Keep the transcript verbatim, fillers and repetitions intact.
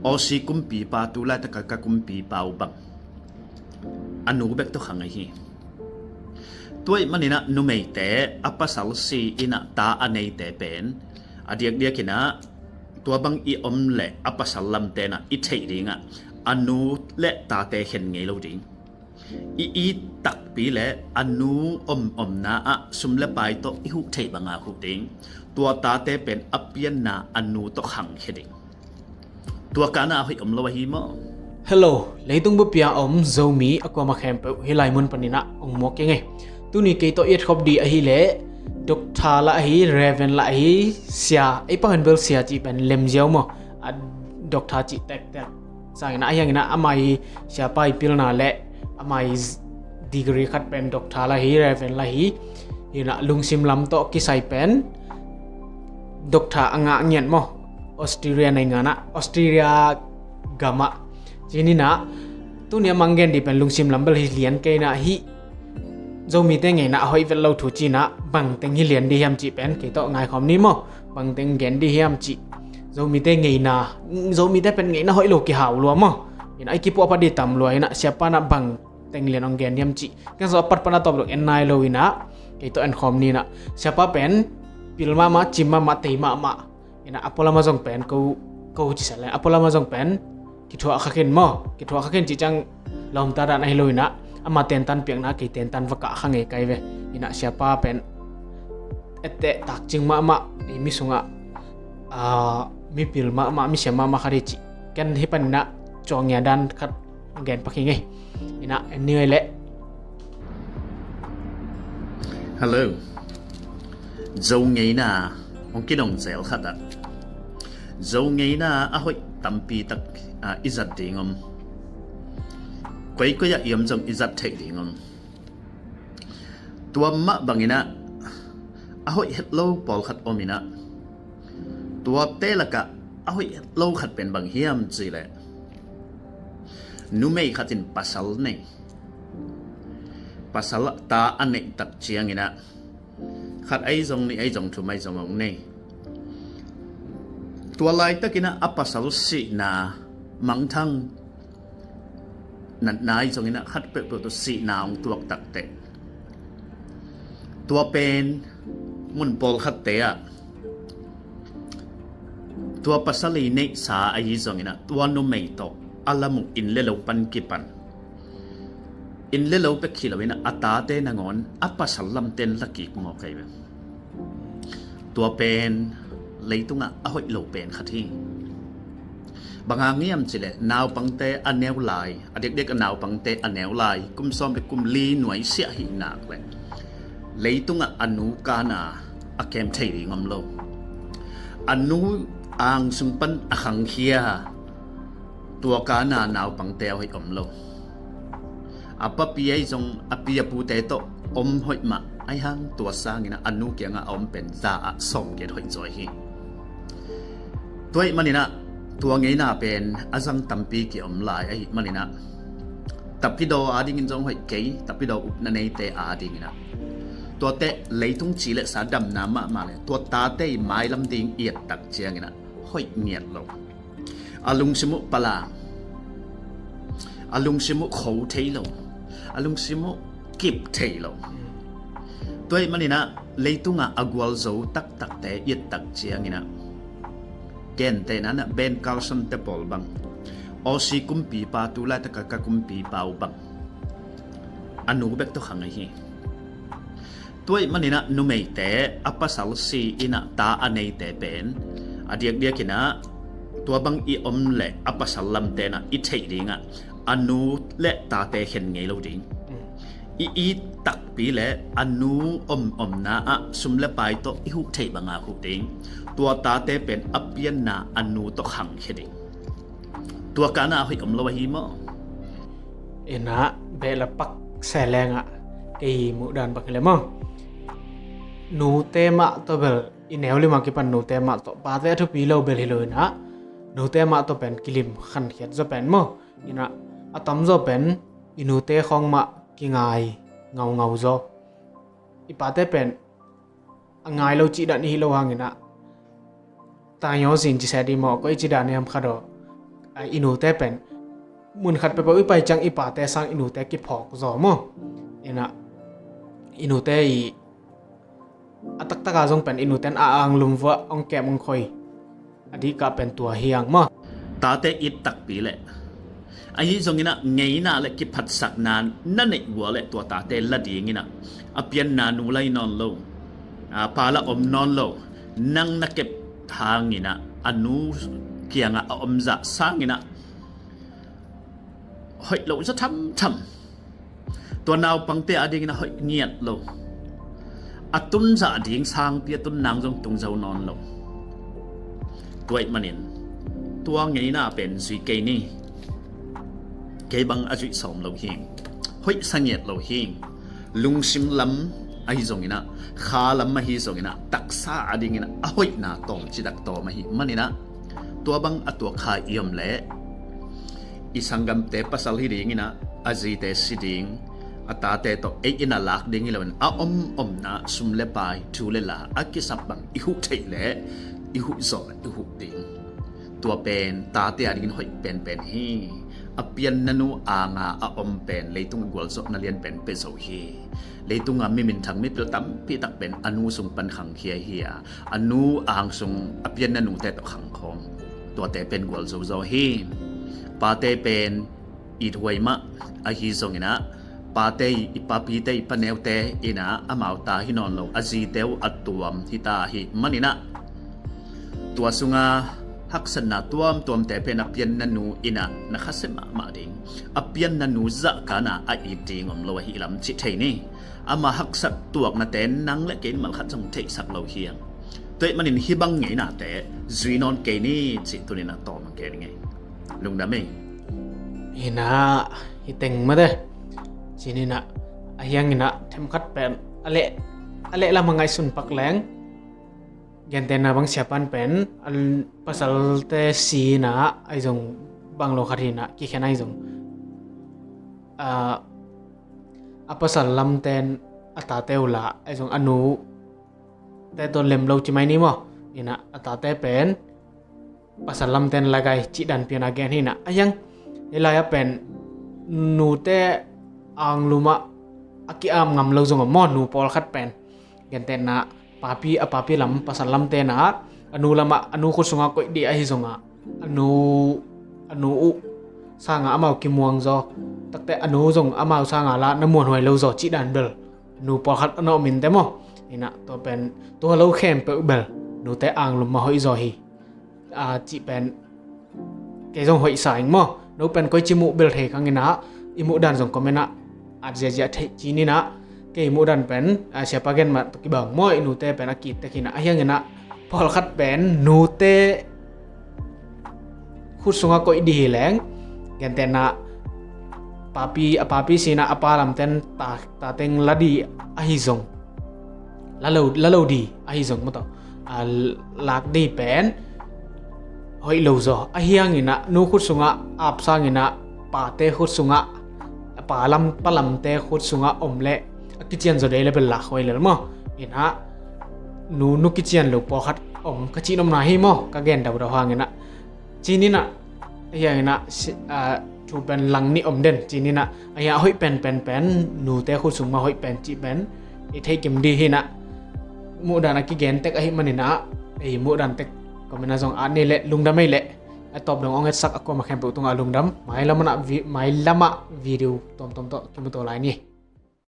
Aussie kumpipa, tu laitaka ka kumpipa uh bang a nu bek tawh khang ahi hi. Tua ahih manin ah numeite a pasal si in ah ta a neite pen a diakdiak in ah tua bang i om leh a pasal lamte in ah i theih ding ah a nu le tate khen ngei lo ding. I it takpi le a nu om omna ah sum le pai tawh i huh theih banga huh ding. Tua tate pen a pianna a nu tawh khangkhia ding. Tua kana a hoih om lo ahi maw? Hello, leitung bup a om Zomi a kuama khempeuh hih lai mun panin ah ong muak keng e. Tuni kei tawh i etkhop ding ahih leh Doctor lah ahi, Reverend lah ahi, sia, ei pau hen bel sia cih pen lemziau maw? A Doctor cih tektek sangin ah, ahi hangin ah ama i siapa i pilna le ama i degree khat pen Doctor lah hi, Reverend lah hi. Hi in ah lungsim lam tawh kisai pen Doctor a ngah ngiat maw? Australia naingan ah, Australia gam ah. Ci-in ah tuni a mang gen ding pen lungsim lam bel hi lian kei in ah, hih Zomite ngeina a hoih vet lo thu ci-in ah bangteng hi lian ding hiam cih pen kei tawh ngaikhawm ni maw? Bangteng gen ding hiam cih. Zomite ngeina, Zomite pen ngeina hoih lo kihau lua maw? In ah i kipuahphat ding tam lua in ah siapa in ah bangteng lian ong gen hiam cih. Ken zong a patpat a tawp lo en nai lo in ah kei tawh enkhawm ni in ah. Siapa pen pil mahmah, cim mahmah, tei mahmah. In ah a pualam ah zong pen ko, ko ci seh leng a pualam ah zong pen kithuah kha khin maw? Kithuah kha khin cih ciang lawmta dan ahi lo in ah ama tentan piakna kei tentan va kah kha ngei kai ve. In ah siapa pen etteh takcing mahmah, ei mi sungah, ah, mipil mahmah, misiam mahmah khat hi cih. Ken hih panin ah cuangia dan khat gen pak hi ngei. In ah en ni ei leh. Hello. Zo ngeina hong kidong zel khat ah Zo ngeina a hoih tampi tak, ah, i zat ding om. Koikoi ah i om zong i zat theih ding om. Tua mah bangin ah a hoih het lo pawlkhat om in ah, tuate lakah a hoih het lo khat pen bang hiam cih leh numei khat in pasal nei, pasal ta a neih tak ciangin ah khat ahi zong, nih ahi zong, thum ahi zong hong nei. Tua laitakin ah a pasal sihna mangthang natna ahi zongin ah khat peuhpeuh tawh sihna hong tuak takteh, tua pen mun pawlkhatte ah tua pasal i neihsa ahi zongin ah tua numei tawh a lam uh inn le lo pan kipan, inn le lo bek hi lo in ah a tate nangawn a pasal lamte in la kik mawk ahi ve. Tua pen leitungah a hoih lo pen khat hi. Bang hang hiam cih leh naupangte a neu lai, a diakdiak a naupangte a neu lai, kum sawm le kum li nuaisiah hih nak leh leitungah a nu kana a kem thei ding om lo. A nu ang sung pan a khangkhia, tua kana naupangte a hoih om lo. A papi ahi zong a pi a pute tawh om hoih mah, ahi hang tua sangin ah a nu kiangah a om pen za ah sawmgiat hoih zaw hi. Tua ahih manin ah tua ngeina pen a zang tampi ki-om lai ahih manin ah tapidaw adingin zong hoih kei, tapidaw upna neite adingin ah tuate leitung ci le sa damna mahmah le tua tate i mailam ding i et tak ciangin ah hoih ngiat lo. A lungsim uh palang, a lungsim uh kho thei lo, a lungsim uh kip thei lo. Tua ahih manin ah leitungah a gualzo taktakte i et tak ciangin ah, gentehna in ah Ben Carson te pawl bang, Aussie kumpipa, tu laitaka ka kumpipa uh bang a nu bek tawh khang ahi hi. Tua ahih manin ah numeite a pasal si in ah ta a neite pen a diakdiak in ah tua bang i om leh a pasal lamte in ah i theih ding ah a nu le tate khen ngei lo ding. I it takpi le a nu om omna ah sum le pai tawh i huh theih banga huh ding. Tua tate pen a pianna a nu tawh khangkhia ding. Tua kana a hoih om lo ahi maw? In ah beh la pak se leng ah kei muh dan bang hi le maw, nute mah tawh bel i neu lim a kipan nute mah tawh, pate a thupi lo bel hi lo in ah nute mah tawh pen kilim khankhiat zaw pen maw. In ah a tamzaw pen i nute khawng mah kingai ngaungau zaw. I pate pen a ngai lo cih dan i hi lo hangin ah, tangyo sin ci se ding maw, koi ci dan i ham khat aw, I nute pen mun khat peuhpeuh i pai ciang i pate sang i nute kiphawk zaw maw? Ina i nute i a taktaka zong pen i nuten a anglum vua ong kem ong khoi a dihkah pen tua hiang maw? Tate it takpi leh ahi zongin ah ngeina le kiphatsakna na neih vua le tua tate la dingin ah a pianna nu lai nawn lo, a pa la om nawn lo, nang na kep hangin ah a nu kiangah a om zah sangin ah hoih lo za thamtham. Tua naupangte a dingin a hoih ngiat lo. A tun zah ding sangpi a tun nang zong tung zo nawn lo. Tua ih manin tua ngeina pen zui kei ni. Kei bang a zuih sawm lo hi. Hoih sa ngiat lo hi. Lungsim lam ahi zongin ah, kha lam ahi zongin ah, taksa a dingin ah a hoihna tawm citak tawm ahi manin ah, tua bang a tuak kha i om leh i sanggamte pasal hi dingin ah a zite si ding, a tate tawh ei in a lak ding hi loin a om omna sum le pai, thu le la a kisap bang i huh theih leh i huh zawh i huh ding. Tua pen tate a dingin hoih penpen hi. A pianna nu anga a om pen leitung a gualzawhna lianpen pia zo hi. Leitunga mi minthang mipil tampi tak pen a nu sung pan khangkhia hi a, a nu ang sung a pianna nute tawh khangkhawm. Tuate pen gualzo zaw hi. Pate pen ithuai mah ahi zongin ah, pate i papite i paneute in ah amau ta hi nawn lo, a zite uh a tuam hi ta ahi manin ah, tua sunga haksatna tuamtuamte pen a pianna nu in ah na khasia mahmah ding. A pianna nu zahkana a it ding om lo ahi lam cih thei ni. Ama haksat tuaknate nang le kei in malkhat zong theihsak lo hiang. Tua ih manin hih bang ngeinate zui nawn kei ni cih tunin a tawm a gen ngei. Lungdam ei. Ina hi teng mate. Cininah a hianginah themkhat pen a leh a leh lam a ngaihsun pak leng. Gentehna bang siapan pen a pasalte sinah ahi zong bang lo khat hinah kikhen ahi zong a pasal lamten a tate uh la ahi zong a nu te tawh lem lo ci mai ni maw? Inah a tate pen pasal lamten lagai cih dan pian a gen hinah a hiang. Hih lai-ah pen nute anglumah a ki-am ngam lo zong a maw, nu pawlkhat pen gentehna papi a papi lam pasal lamtenah a nu lamah a nu khut sungah koih dih ahi zongah a nu a nu uh sangah amau kimuang zaw. Takte a nu zong amau sangah la na muanhuai lo zaw cih dan bel nu pawlkhat a na om in te maw? Inah tua pen tua lo khempeuh bel nute anglum mah hoih zaw hi. Cih pen kei zong hoihsa ing maw? No pen koici muh bel thei khanginah i muh dan zong comment ah at ziazia theih cininah kei i muh dan pen siapa gen mah tawh kibang maw? I nute pen a kittek hinah a hianginah pawlkhat pen nute khut sungah koih dih hi leng. Gentehna papi a papi sinah a pa lamten tateng la dih ahi zong la lo dih ahi zong maw tawh a lak dih pen hoih lo zaw a hianginah nu khut sungah ap sanginah pate khut sungah pa lam pa lamte khut sungah om leh a kician zaw dei le bel lak hoih lel maw? Inah nu nu kician lo pawlkhat om ka cih nopna hi maw? Ka gen daudau hanginah cininah a hianginah thu pen lang nih om den cininah a hiang a hoih penpenpen nute khut sung mah hoih pen cih pen i theih kim dih hinah muhdan a kigen tek ahi maninah ei muhdan tek comment ah zong at ni leh lungdam ei leh a tawp dong ong etsak a kuama khempeuh tungah lungdam. Mailamah video tuamtuam tawh kimuto lai ni.